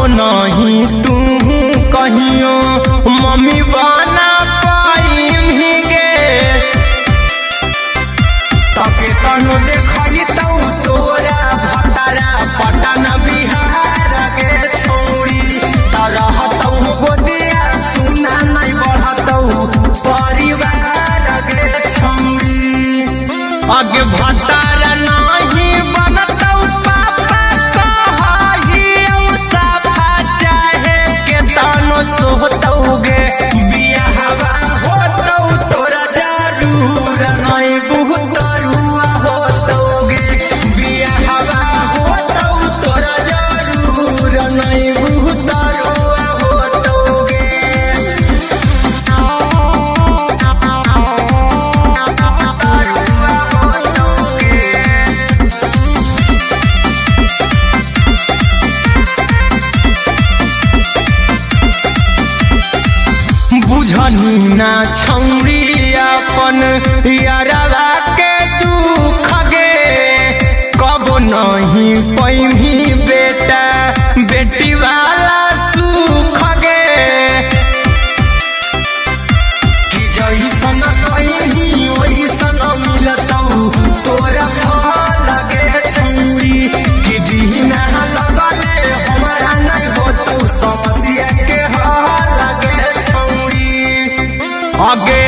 कबो नहीं तू कहियो मम्मी बना पाई गे। तके तनु देखई तौ तोरा भतारा पटना बिहार के छौरी। तरहतौ गोदिया सुना नहीं बढ़तौ परिवार के छौरी। अगे भतारा नहीं बनतौ पापा कहियौ साफा चाहे के तनु सोहतौ गे। बियाहवा होतौ तोरा जरूर नहीं बुतरुआ होतौ गे। बियाहवा होतौ तोरा जरूर नहीं बुतरुआ होतौ गे। बुझनी ना छौरी अपन यारवा के दुख गे। कबो नहीं पैमी बेटा बेटी वाला सुख गे। कि जैसन कहीं वैसन मिलतौ तोरा फल गे छौरी। कि दीना लगले हमरा नहीं होतौ समस्या के हल गे छौरी। आगे